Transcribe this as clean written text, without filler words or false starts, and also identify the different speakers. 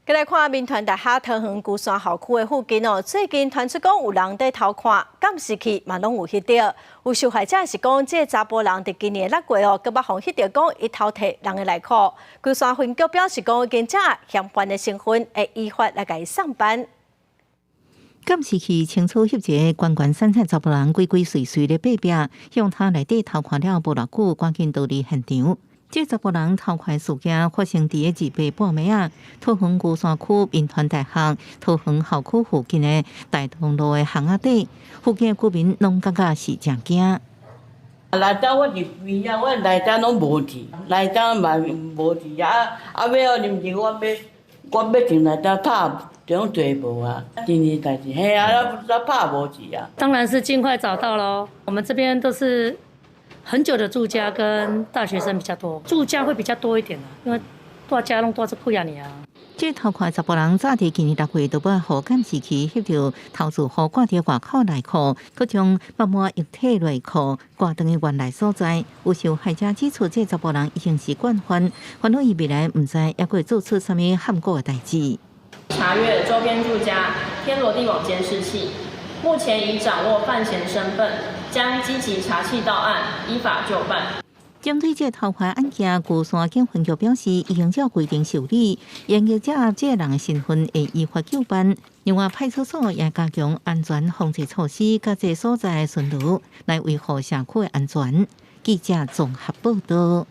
Speaker 1: 閣來看民權大學桃園龜山校區的附近哦，最近傳出講有人佇偷看監視器嘛，攏有翕著。有受害者是講，這个查埔人佇今年6月哦，閣捌予翕著講伊偷提人的內褲。龜山分局表示講，已經掌握嫌犯的身份，會依法來共伊送辦。
Speaker 2: 監視器清楚翕一个懸懸瘦瘦查埔人鬼鬼祟祟咧爬壁，向塔內底偷看了無偌久，趕緊逃離現場。這查埔人偷看事件發生佇個二八半暝仔，桃園龜山區民權大學桃園校區附近的大同路的巷仔底，附近的居民攏感覺是誠驚。
Speaker 3: 來遮我佇邊仔，我來遮攏無去，來遮嘛無去啊！啊，尾仔臨時我欲進來遮拍，這種濟無啊，真濟代誌，嘿啊，咱拍無去啊。
Speaker 4: 當然是盡快找到囉。我們這邊都是很久的住家跟大學生比較多，住家會比較多一點，因為蹛遮攏蹛這久矣啊。
Speaker 2: 這偷看查埔人早佇今年6月就欲予監視器翕著偷自予掛佇外口內褲，閣將腹膜液體內褲掛轉去原來所在。有受害者指出，這查埔人已經是慣犯，煩惱伊未來毋知猶閣會做出啥物譀古的代誌。
Speaker 5: 查閱周邊住家天羅地網監視器，目前已掌握犯嫌身份，將積極查緝到案，依法究辦。
Speaker 2: 針對這偷看案件，龜山警分局表示，已經照規定受理，嚴格掌握這个人的身份，會依法究辦。另外，派出所也加強安全防治措施，佮這所在巡邏，來維護社區的安全。記者綜合報導。